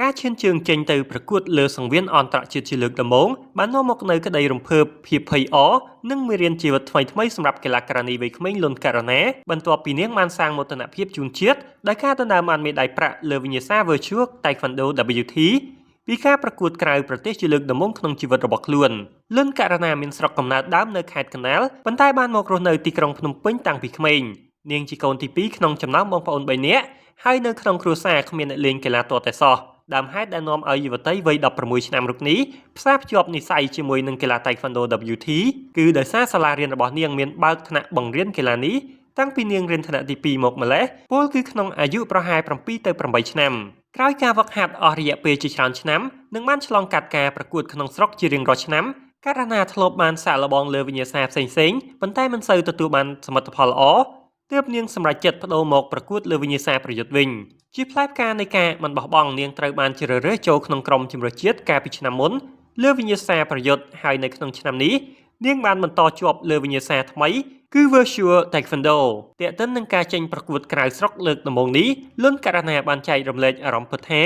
ការឈានជើងចេញទៅប្រកួតលើសង្វៀនអន្តរជាតិជាលើកដំបូងបាននាំមកនូវក្តីរំភើបភាពភ័យអរនិងមេរៀនជីវិតថ្មីៗសម្រាប់កីឡាការិនីវ័យក្មេងលន់ករណាបន្ទាប់ពីនាងបានសាងមោទនភាពជូនជាតិដោយការដណ្ដើមបានមេដាយប្រាក់លើវិញ្ញាសា Virtual Taekwondo WT ពីការប្រកួតក្រៅប្រទេសជាលើកដំបូងក្នុងជីវិតរបស់ខ្លួនលន់ករណាមានស្រុកកំណើតដើមនៅខេត្តកណ្ដាលប៉ុន្តែបានមករស់នៅទីក្រុងភ្នំពេញតាំងពីក្មេងនាងជាកូនទី2ក្នុងចំណោមបងប្អូន3នាក់ហើយនៅក្នុងគ្រួសារគ្មានអ្នកលេងកីឡាទាល់តែសោះដើមហេតុដែលនាំឲ្យយុវតីវ័យ16ឆ្នាំរូបនេះផ្សារភ្ជាប់និស្ស័យជាមួយនឹងកីឡា Taekwondo WT គឺដោយសារសាលារៀនរបស់នាងមានបើកថ្នាក់បង្រៀនកីឡានេះតាំងពីនាងរៀនថ្នាក់ទី2មកម្លេះពោលគឺក្នុងអាយុប្រហែល7ទៅ8ឆ្នាំក្រោយការវឹកហាត់អស់រយៈពេលជាច្រើនឆ្នាំនិងបានឆ្លងកាត់ការប្រកួតក្នុងស្រុកជារៀងរាល់ឆ្នាំករណាធ្លាប់បានសាកល្បងលើវិញ្ញាសាផ្សេងៗប៉ុន្តែមិនសូវទទួលបានសមិទ្ធផលល្អទើបនាងសម្រេចចិត្តប្ដូរមកប្រកួតលើវិញ្ញាសាប្រយុទ្ធវិញជាផ្លែផ្កានៃការមិនបោះបង់នាងត្រូវបានជ្រើសរើសចូលក្នុងក្រុមជម្រើសជាតិកាលពីឆ្នាំមុនលើវិញ្ញាសាប្រយុទ្ធហើយនៅក្នុងឆ្នាំនេះនាងបានបន្តជាប់លើវិញ្ញាសាថ្មីគឺ Virtual Taekwondo ទាក់ទិននឹងការចេញប្រកួតក្រៅស្រុកលើកដំបូងនេះលន់ករណាបានចែករំលែកអារម្មណ៍ពិតថា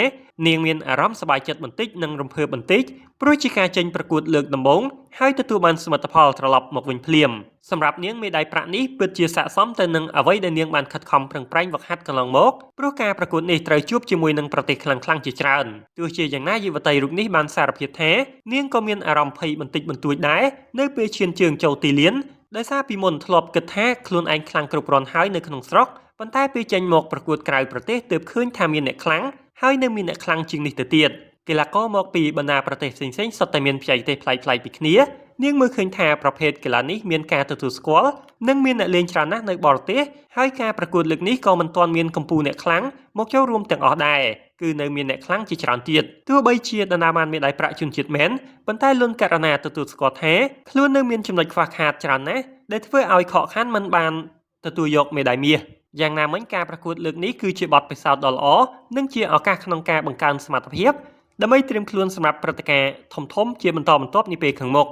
នាងមានអារម្មណ៍សប្បាយចិត្តបន្តិចនិងរំភើបបន្តិចព្រោះជាការចេញប្រកួតលើកដំបូងហើយទទួលបានសមិទ្ធផលត្រឡប់មកវិញភ្លាមសម្រាប់នាងមេដាយប្រាក់នេះពិតជាស័ក្តិសមទៅនឹងអ្វីដែលនាងបានខិតខំប្រឹងប្រែងវឹកហាត់កន្លងមកព្រោះការប្រកួតនេះត្រូវជួបជាមួយនឹងប្រទេសខ្លាំងៗជាច្រើនទោះជាយ៉ាងណាយុវតីរូបនេះបានសារភាពថានាងក៏មានអារម្មណ៍ភ័យបន្តិចបន្តួចដែរនៅពេលឈានជើងចូលទីលានដោយសារពីមុនធ្លាប់គិតថាខ្លួនឯងខ្លាំងគ្រប់គ្រាន់ហើយនៅក្នុងស្រុកប៉ុន្តែពេលចេញមកប្រកួតក្រៅប្រទេសទើបឃើញថាមានអ្នកខ្លាំងហើយនៅមានអ្នកខ្លាំងជាងនេះទៅទៀតកីឡាករមកពីបណ្ដាប្រទេសផ្សេងៗសុទ្ធតែមានបច្ចេកទេសប្លែកៗពីគ្នានាងមើលឃើញថាប្រភេទកីឡានេះមានការទទួលស្គាល់និងមានអ្នកលេងច្រើនណាស់នៅបរទេសហើយការប្រកួតលើកនេះក៏មិនទាន់មានកម្ពុជាអ្នកខ្លាំងមកចូលរួមទាំងអស់ដែរគឺនៅមានអ្នកខ្លាំងជាច្រើនទៀតទោះបីជាដណ្ដើមបានមេដាយប្រាក់ជូនជាតិមែនប៉ុន្តែលន់ករណាទទួលស្គាល់ថាខ្លួននៅមានចំណុចខ្វះខាតច្រើនណាស់ដែលធ្វើឲ្យខកខានមិនបានទទួលយកមេដាយមាសយ៉ាងណាមិញការប្រកួតលើកនេះគឺជាបទពិសោធន៍ដ៏ល្អនិងជាឱកាសក្នុងការបង្កើនសមត្ថភាពដើម្បីត្រៀមខ្លួនសម្រាប់ព្រឹត្តិការណ៍ធំៗជាបន្តបន្ទាប់នាពេលខាងមុខ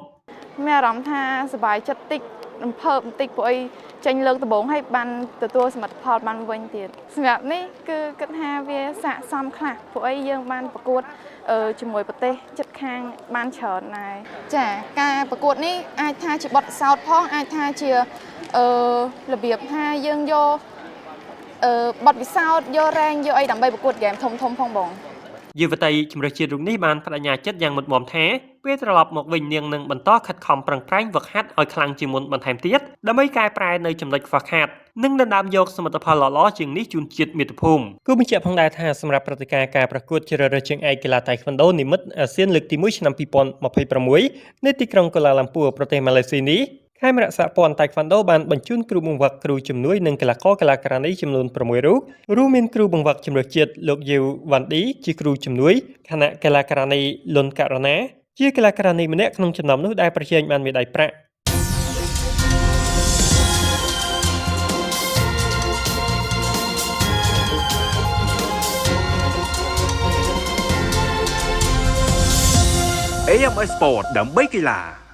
មានអារម្មណ៍ថាសប្បាយចិត្តតិចរំភើបបន្តិចព្រោះអីចេញលើកដំបូងហើយបានទទួលសមិទ្ធផលបានវិញទៀតសម្រាប់នេះគឺគិតថាវាស័ក្តិសមខ្លះព្រោះអីយើងបានប្រកួតជាមួយប្រទេសជិតខាងបានច្រើនដែរចាការប្រកួតនេះអាចថាជាបទពិសោធន៍ផងអាចថាជារបៀបថាយើងយកបទពិសោធន៍យករែងយកអីដើម្បីប្រកួតហ្គេមធំធំផងបង យុវតីជម្រើសជាតិរូបនេះបានប្ដេជ្ញាចិត្តយ៉ាងមុតមមថាពេលត្រឡប់មកវិញនាងនឹងបន្តខិតខំប្រឹងប្រែងវឹកហាត់ឲ្យខ្លាំងជាងមុនបន្ថែមទៀតដើម្បីកែប្រែនៅចំណុចខ្វះខាតនិងដណ្ដើមយកសមិទ្ធផលល្អៗជាងនេះជូនជាតិមាតុភូមិគូបញ្ជាក់ផងដែរថាសម្រាប់ព្រឹត្តិការណ៍ការប្រកួតជ្រើសរើសជើងឯកកីឡាតៃខ្វិនដូនិមិត្តអាស៊ានលើកទី1ឆ្នាំ2026នៅទីក្រុងកូឡាឡាំពួរប្រទេសម៉ាឡេស៊ីនេះខេមរៈសហព័ន្ធតៃខ្វាន់ដូបានបញ្ជូនគ្រូបង្វឹកគ្រូជំនួយនិងកីឡាករកីឡាការិនីចំនួន6រូបរួមមានគ្រូបង្វឹកជម្រើសជាតិលោកយេវវ៉ាន់ឌីជាគ្រូជំនួយខណៈកីឡាការិនីលុនករណាជាកីឡាការិនីម្នាក់ក្នុងចំណោមនោះដែលប្រជែងបានមេដាយប្រាក់ AMS Sport ដើម្បីកីឡា